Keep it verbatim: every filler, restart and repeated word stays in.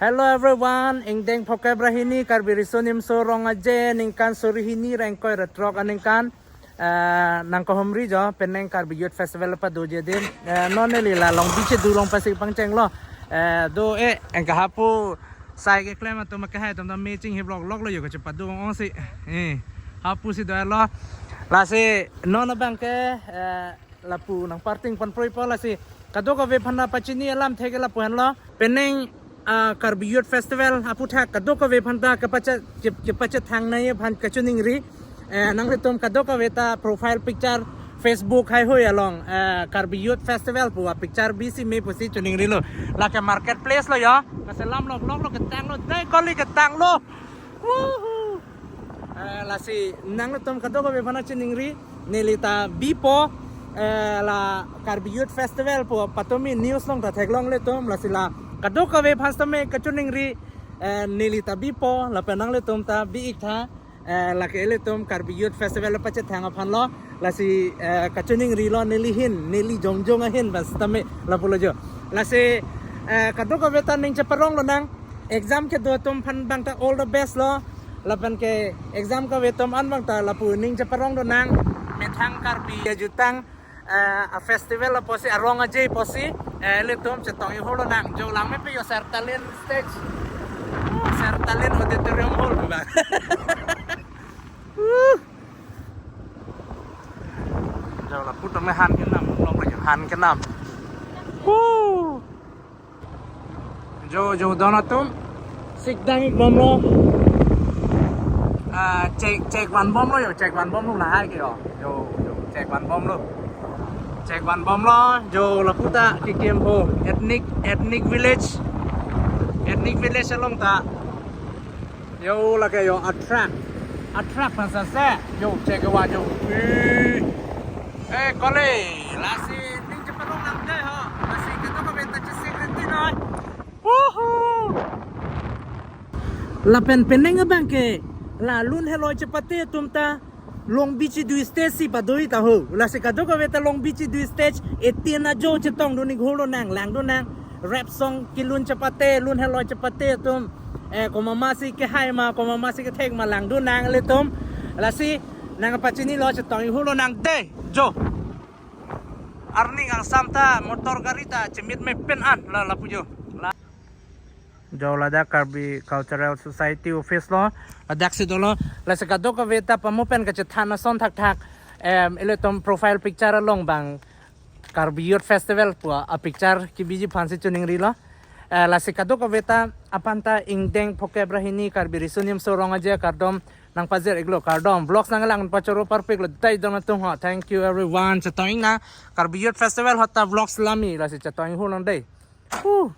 Hello everyone, ingdeng phokep ra hini, Karbi Riso Nimso Rong Aje, ningkan suri hini ra ingkoi ra throk aningkan. Eh, nangkahumri jo, penang Karbi Youth Festival padoji din. Eh, non neli la Long Beach du along pasi pangchenglo. Eh, do eh, engke hapu sai keklem atum ke hai atum ta me chinghi vlog lok lo jo kachepado ong si. Eh, hapu si do lo. Lasi non abang ke, eh, lapu nangparting pon proi po lasi kadokave aphan ta pachini alam thek lapu henlo. Penang, ah, Karbi Youth Festival aputhak kadokave aphan ta kepacha-, ke-, kepachethang nangji aphan kachiningri. Eh, nanglitum kadokave ta profile picture Facebook haihui along, eh, Karbi Youth Festival pu a picture bisi me pusi chiningrilo. Lake marketplace lo jo. Kaselam lok lok lo ketanglo. Dei kali ketanglo. Woohoo! Eh, lasi nanglitum kadokave aphan ta chiningri, neli ta bipo, eh, la Karbi Youth Festival pu patumi news along ta theklongle atum, lasi la kadokave aphan sitame kachiningri, eh, neli ta bipo, lapen nanglitum ta bi-ik tha, eh, lake ilitum Karbi Youth Festival pachethang aphan lo, lasi, eh, kachiningrilo neli hin, neli jongjong ahin bas tame lapulo jo. Lasi, eh, kadokave ta ning cheparong lonang, exam kedo atum aphan abang ta all the best lo. Lapen ke exam kave atum an abang ta lapu ning cheparong lonang. Methang Karbi ajutang, eh, a festival apotsi, a Rong Aje apotsi, eh, ilitum chetong-ik ho lonang. Jo lang me pe jo Sertalin stage. Oh, Sertalin Auditorium Hall abang. Uh. Jo lapu tame han kenam, long lagi han kenam. Uh. Jo, jo, don atum. Sikdang-ik bomlo. Ah, chek, chek van bomlo jo, chek van bomlo lahai ke jo. Jo, jo, chek van bomlo. Chek van bomlo, jo lapu ta kekim ho. Ethnic, ethnic village. Ethnic village along ta. Jo lake jo a truck. A truck aphan sase. Jo, chek ke wa jo. Ui. Eh, kole, lasi ning cheparong nang dei ho. Lasi kadokave ta chesik reti noi. Woohoo! Lapen penang abang ke, la lun heloi chepate atum ta Long Beach du stage si pado-ik ta ho. Lasi kadokave ta Long Beach du stage, eighteen ajo chetongdun-ik ho lonang, langdun nang. Rap song kelun chepate, lun heloi chepate atum. Eh, komat masi kehai ma, komat masi kethek ma langdun nang ilitum. Lasi nangpachinilo, chetong-ik ho lonang dei. Jo. Arni angsam ta motor gari ta chemit me pen an la lapu jo. La. Jo ladak Karbi Cultural Society office lo. Ladak si dolo. Lasi kadokave ta pamu pen kachethan ason thakthak. Em, ilitum profile picture along abang Karbi Youth Festival pu a picture kebiji aphansi chiningrilo. Eh, lasi kadokave ta aphan ta ingdeng phokep ra hini Karbi Riso Nimso Rong Aje akardom nangpajir-iklo, kardom. Vlogs nanglang pachoro parpiklo dei don atum ho. Thank you everyone. Chetong-ik nang Karbi Youth Festival ahut ta vlogs lami, lasi chetong-ik ho nang dei. Huh.